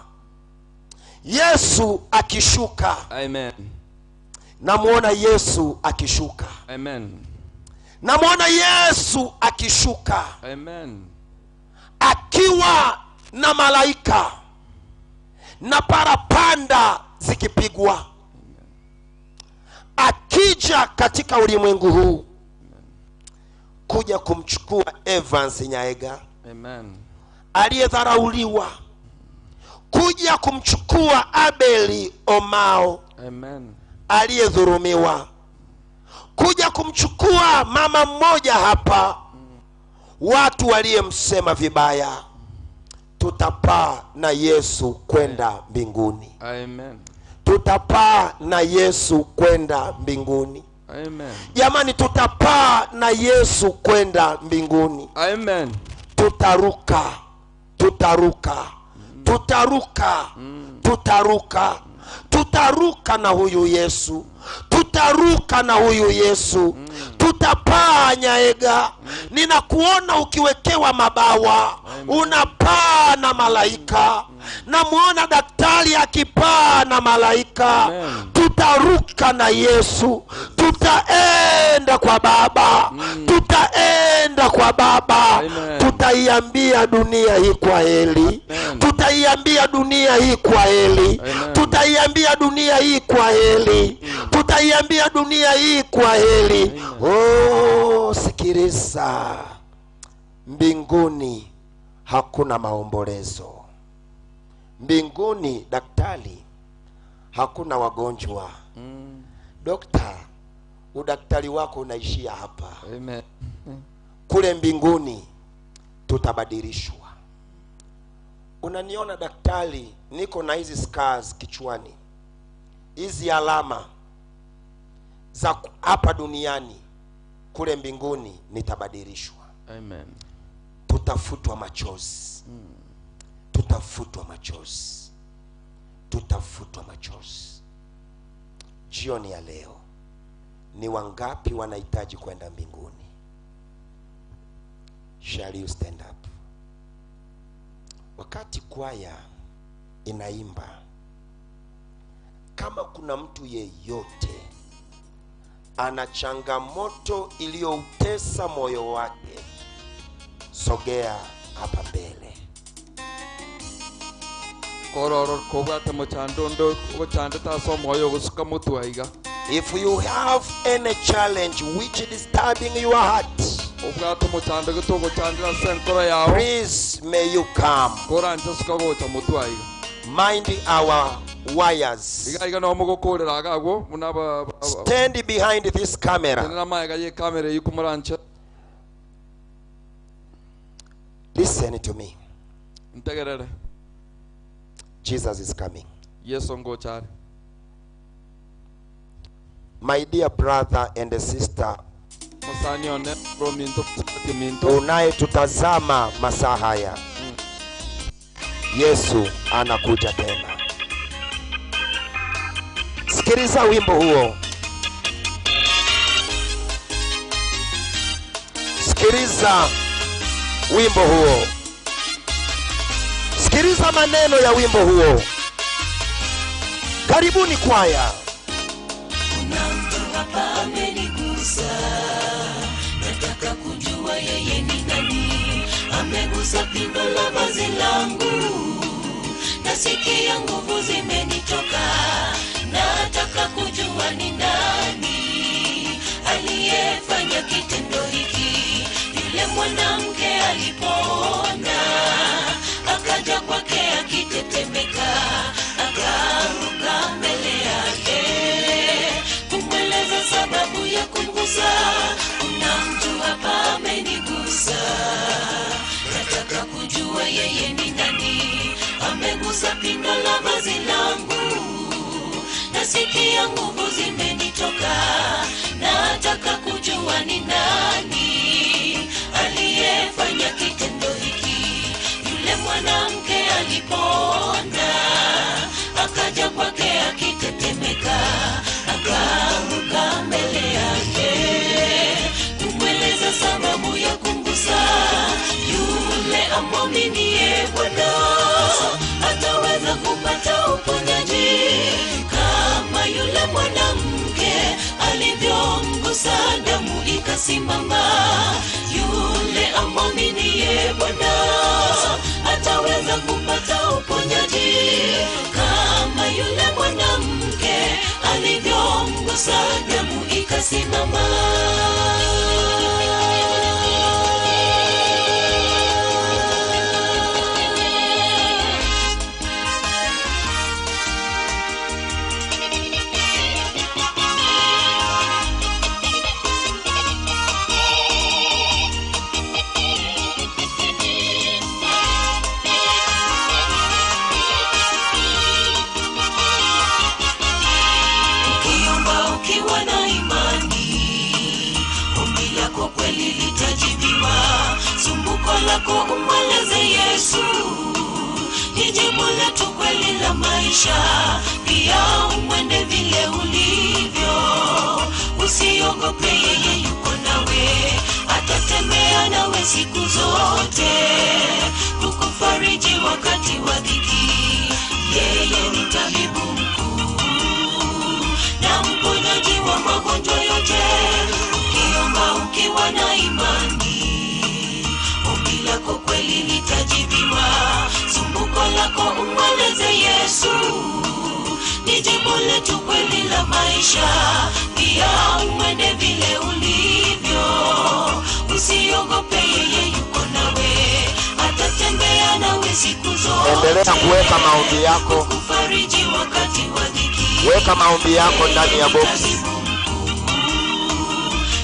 Yesu akishuka. Amen. Namuona Yesu akishuka. Amen. Namuona Yesu akishuka. Amen. Akiwa na malaika na parapanda zikipigwa. Akija katika ulimwengu huu kuja kumchukua Evans Nyaega. Amen. Aliyedharauliwa, kuja kumchukua Abeli Omao. Amen. Aliyedhulumiwa, kuja kumchukua mama mmoja hapa, watu waliyemsema vibaya. Tutapaa na Yesu kwenda mbinguni. Amen. Tutapaa na Yesu kwenda mbinguni. Amen. Jamani, tutapaa na Yesu kwenda mbinguni. Amen. Tutaruka, tutaruka, tutaruka, tutaruka, tutaruka na huyu Yesu. Tutaruka na huyu Yesu. Tutapaa Nyaega. Ninakuona ukiwekewa mabawa, unapaa na malaika. Namuona daktari akipaa na malaika. Tutaruka na Yesu. Tutaenda kwa Baba. Tutaenda kwa Baba. Tutaiambia dunia hii kwa heri. Tutaiambia dunia hii kwa heri. Tutaiambia dunia hii kwa heri. Tutaiambia dunia hii kwa heri. Oh, sikiliza. Mbinguni hakuna maombolezo. Mbinguni daktari hakuna wagonjwa. Dokta, udaktari wako unaishia hapa. Amen. Kule mbinguni tutabadilishwa. Unaniona daktari Niko na hizi scars kichwani, hizi alama za hapa duniani, kule mbinguni nitabadilishwa. Amen. Tutafutwa machozi. Tutafutwa machozi. Tutafutwa machozi. Jioni ya leo, ni wangapi wanahitaji kwenda mbinguni? Shall you stand up? Wakati kwaya inaimba, kama kuna mtu yeyote ana changamoto iliyoutesa moyo wake, sogea hapa mbele. Kororo kobwate muchando ochande taso moyo gusuka mutu aiga. If you have any challenge which is disturbing your heart, obwate muchando gitogo chandira senkora yao, please may you come. Koranje suka gocha mutu aiga. Mind our wires. Iga iga no mugokorera agwo munaba. Stand behind this camera. Tenera maega ye kamera yikumuranche. Listen to me. Ntegerere. Jesus is coming. Yesu ngochare. My dear brother and sister, Musani one bro minto minto, unayetutazama masaa haya, Yesu anakuja tena. Sikiliza wimbo huo. Sikiliza wimbo huo. Sikiliza maneno ya wimbo huo. Karibuni kwaya. Kuna mtu hapa amenigusa, nataka kujua yeye ni nani. Amegusa pindo la vazi langu, nasikia nguvu zimenitoka. Nataka kujua ni nani aliyefanya kitendo hiki. Yule mwanamke alipoona, akaja kwake akitetemeka, akaanguka mbele yake kumweleza sababu ya kumgusa. Kuna mtu hapa amenigusa, nataka kujua yeye ni nani. Amegusa pindo la vazi langu, nasikia nguvu zimenitoka. Nataka kujua ni nani aliyefanya kitendo hiki. Yule mwanamke alipoona, akaja kwake akitetemeka, akaanguka mbele yake kumweleza sababu ya kumgusa. Yule amwaminie Bwana ataweza kupata uponyaji, kama yule mwanamke alivyomgusa damu ikasimama. Yule amwaminie Bwana ataweza kupata uponyaji, kama yule mwanamke alivyomgusa damu ikasimama. Ukiomba ukiwa na imani, ombi lako kweli litajibiwa. Sumbuko lako umweleze Yesu, ni jibu letu kweli la maisha. Pia umwende vile ulivyo, usiogope, yeye yuko nawe, atatembea nawe siku zote, kukufariji wakati wa dhiki. Yeye ni tabibu mkuu na mponyaji wa magonjwa yote. Ukiomba ukiwa na imani, ombi lako kweli litajibiwa. Sumbuko lako umweleze Yesu, ni jibu letu kweli la maisha. Pia umwende vile ulivyo, usiogope, yeye yuko nawe, atatembea nawe siku zote. Endelea kuweka maombi yako. Kukufariji wakati wa dhiki. Weka maombi yako ndani ya box.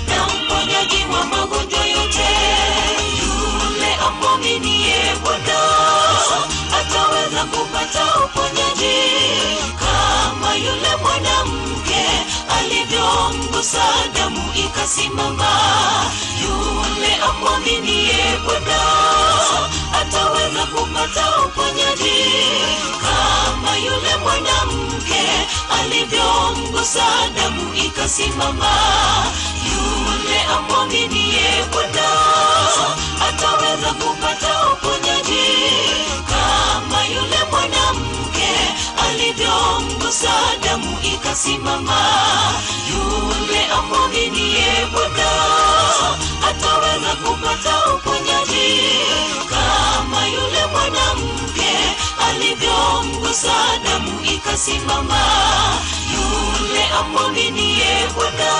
Na mponyaji wa magonjwa yote. Yule amwaminie Bwana ataweza kupata uponyaji. Alivyomgusa damu ikasimama. Yule amwaminie Bwana ataweza kupata uponyaji, kama yule mwanamke alivyomgusa damu ikasimama. Yule amwaminie Bwana ataweza kupata uponyaji, kama yule mwanamke alivyomgusa damu ikasimama. Yule amwaminie Bwana ataweza kupata uponyaji, kama yule mwanamke alivyomgusa damu ikasimama. Yule amwaminie Bwana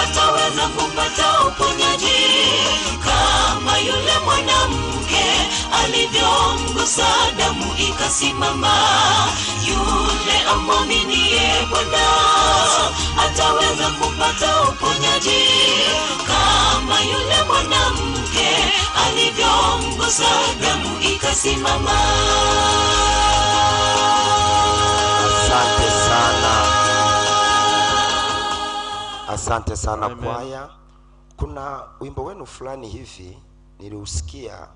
ataweza kupata uponyaji, kama yule mwanamke alivyomgusa damu ikasimama. Yule amwaminie Bwana ataweza kupata uponyaji, kama yule mwanamke alivyomgusa damu ikasimama. Asante sana. Asante sana. Amen. Kwaya. Kuna wimbo wenu fulani hivi niliusikia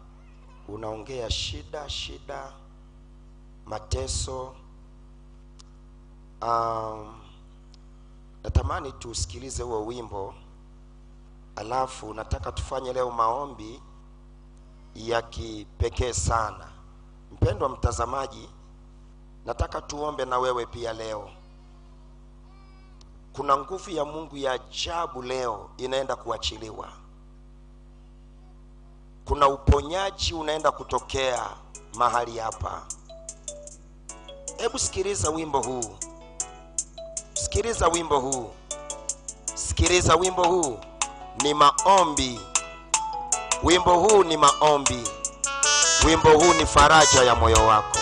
unaongea shida shida, mateso. Natamani tusikilize huo wimbo, alafu nataka tufanye leo maombi ya kipekee sana. Mpendwa mtazamaji, nataka tuombe na wewe pia leo. Kuna nguvu ya Mungu ya ajabu leo inaenda kuachiliwa. Kuna uponyaji unaenda kutokea mahali hapa. Hebu sikiliza wimbo huu. Sikiliza wimbo huu. Sikiliza wimbo huu. Ni maombi. Wimbo huu ni maombi. Wimbo huu ni faraja ya moyo wako.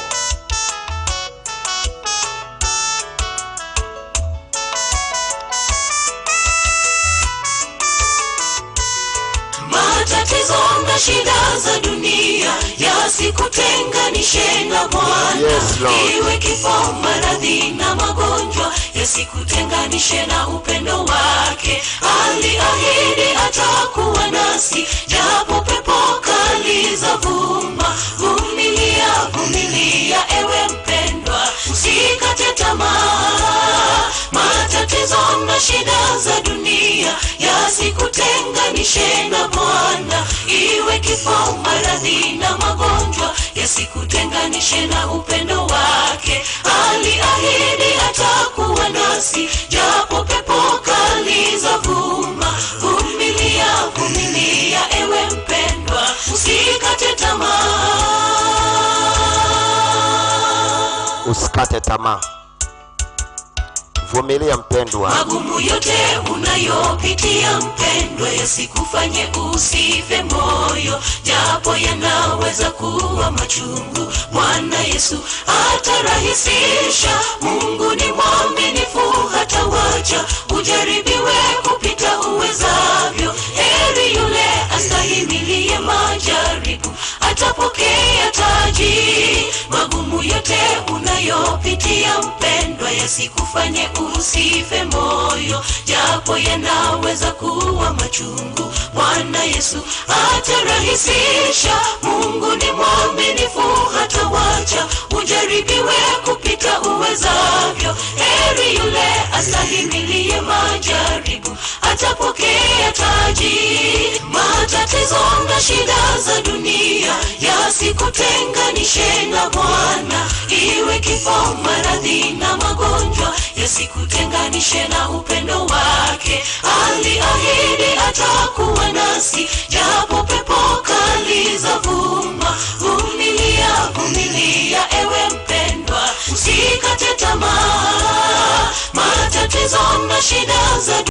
Matatizo na shida za dunia yasikutenganishe na Bwana. Yes, Lord. Iwe kifo, maradhi na magonjwa yasikutenganishe na upendo wake. Aliahidi atakuwa nasi japo pepo kali za vuma. Vumilia, vumilia ewe mpendwa, usikate tamaa. Matatizo na shida za dunia yasikutenganishe na Bwana. Iwe kifo, maradhi na magonjwa yasikutenganishe na upendo wake. Aliahidi atakuwa nasi japo pepo kali za vuma. Vumilia, vumilia ewe mpendwa, usikate tamaa. Usikate tamaa. Vumilia mpendwa. Magumu yote unayopitia mpendwa yasikufanye usife moyo, japo yanaweza kuwa machungu. Bwana Yesu atarahisisha. Mungu ni mwaminifu, hatawacha ujaribiwe kupita uwezavyo. Heri yule astahimilie majaribu, atapokea taji. Magumu yote unayopitia mpendwa yasikufanye usife moyo, japo yanaweza kuwa machungu. Bwana Yesu atarahisisha. Mungu ni mwaminifu, hatawacha ujaribiwe kupita uwezavyo. Heri yule astahimilie majaribu, atapokea taji. Matatizo na shida za dunia yasikutenganishe na Bwana. Iwe kifo, maradhi na magonjwa yasikutenganishe na upendo wake. Aliahidi atakuwa nasi japo pepo kali za vuma. Vumilia, vumilia ewe mpendwa, usikate tamaa. Matatizo na shida za